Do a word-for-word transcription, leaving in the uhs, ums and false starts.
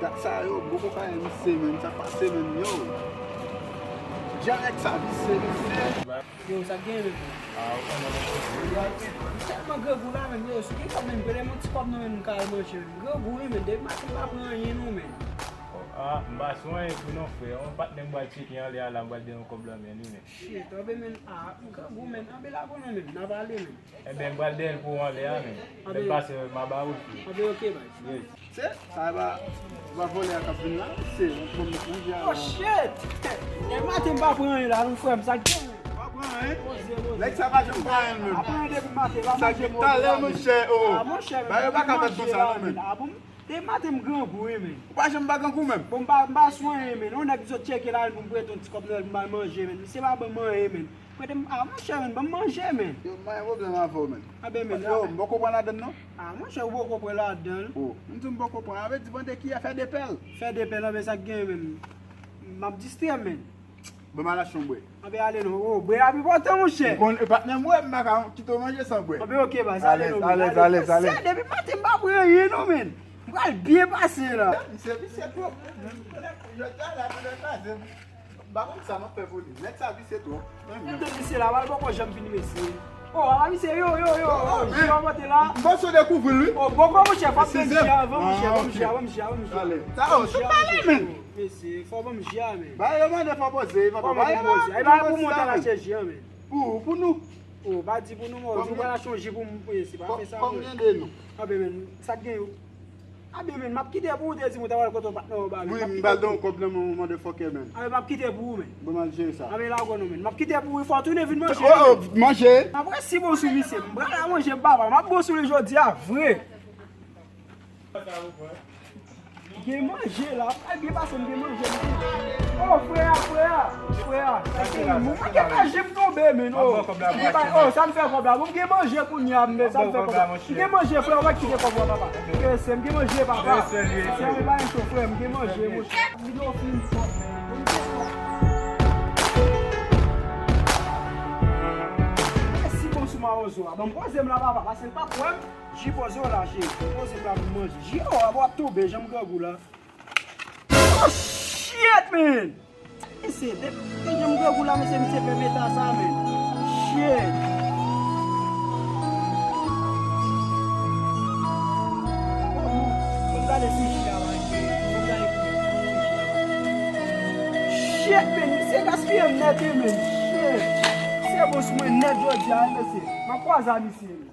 Dat sa yo, gwo konpayi misye, menm, sa pase, menm, yo. Jan nèg sa visye, visye. Yo, sa k gen, menm? Ah, ou konnen. M tèlman grangou la, menm, yo, si gen kòb, menm, prete m yon ti kòb non, menm, m ka al manje, menm. M grangou, wi, menm, depi maten m pa pran anyen, non, menm. Ah, m pa sou anyen tou, non, frè. Yon patnè m pral tcheke anlè a la, m pral bay yon kòb lan men li, menm. Shit, anben, menm, ah, m grangou, menm, anben la, konnen, menm, n a pale, menm. Enben, m pral dèyè l pou ou anlè a, menm. Lè m pase, m a ba ou l tou. Anben, ok, baz. Yes. Se, sa va, va vòlè a k ap vin la, se, yon pwòm manje a. Oh, shit! Depi maten m pa pran anyen la, non, frè m, sa k gen? Pa pran anyen? Poze, poze. Nèg sa pa janm pran anyen, menm. Pa pran anyen depi maten, pa manje manje la, menm. Sa k gen talè, monchè, oh. Ah, monchè, menm, ba yo pa ka fè konsa, non, menm. Ah, bon? Depi maten m grangou, wi, menm. Ou pa janm pa grangou, menm? Bon, m pa, m pa sou anyen, menm. Yon nèg ki sot tcheke la, pou m prete yon ti kòb nan, pou m al manje, menm. Misye pa ban m anyen, menm. Prete m, ah, monchè, menm, ban m manje, menm. Yo, m pa gen pwoblèm avè w, menm. Anben, menm. Yo, m poko pran ladann, non. Ah, monchè, ou poko pran ladann. Oh, m di m poko pran. A vle di, bande kiyè fè de pèl. Fè de pèl, anben, sa k gen, menm. M ap distrè m, menm. Bon, m al achte yon bwè. Anben, ale non. Oh, bwè a pi enpòtan, monchè. M konn, e patnè m, wè, m pa ka kite w manje san bwè. Anben, ok, baz, ale non, menm. Alèz, alèz, alèz. Sè, depi maten m pa pran anyen, non, menm. M pral byen pase la. Misye visye twòp. Jodi a la, pou lè pase. M pa konn sa m ap fè pou li. Nèg sa visye twòp. Menm, menm. Misye la, pral poko janm fini, mesye. Oh, ala misye, yo, yo, yo, oh, oh, men, jiyè w pote la. M panse w dekouvri l, wi. Oh, poko, monchè, fò m jiyè avan, monchè, ban m jiyè, ban m jiyè, ban m jiyè. Ale. Sa, oh, sou pale, menm. Mesye, fò ban m jiyè, menm. Ba yo mande fò poze, papa. Ba yo poze. Ay, ba pou mwen, ta achte jiyè, menm. Pou, pou nou. Oh, pa di pou nou, mò, jou pral achte yon ji pou m, mesye, pa fè sa, menm. Kòm gen de nou. Anben, menm, sa k gen yo? Anben, menm, m ap kite pou ou, te di m ou ta pral kote yon patnè w ba, menm. Wi, m pral don kòb nan men yon motherfucker, menm. Anben, m ap kite pou ou, menm. Bon, m al jere sa. Anben, la, non, menm. M ap kite pou ou, fò w tounen vin manje. Oh, oh, manje. M ap resi bon sou misye. M pral al manje, papa. M ap bon sou li jodi a, vre. Gen manje la, pral byen pase, m gen manje, m gen. Oh, frè a, frè a, frè a, sa gen moun, mwen gen manje m tonbe, men, oh. Oh, sa m fè kòb la, bon, m gen manje kounye a, men, sa m fè kòb la. M gen manje, frè, ou pa kite kòb la, papa. Ke se, m gen manje, papa. Se, se, se pa yon cho, frè, m gen manje, monchè. Videyo fini, frè. Mèsi, bon, sou mawozo a. Bon, m poze m la, papa, paske l pa kwè m. Ji poze w la, cheri. Poze w la pou manje. Ji, oh, ap tonbe, janm grangou la. Oh, shit, man! Mesye, de, de janm grangou la, mesye, misye fè meta sa, man. Shit! Oh, non. Fò m gade si ji a, man. Fò m gade si ji a. Shit, man! Misye gaspiye m nèt, wi, man. Shit! Misye bon sou mwen nèt jodi a, wi, mesye. M ap kwaze a misye, man.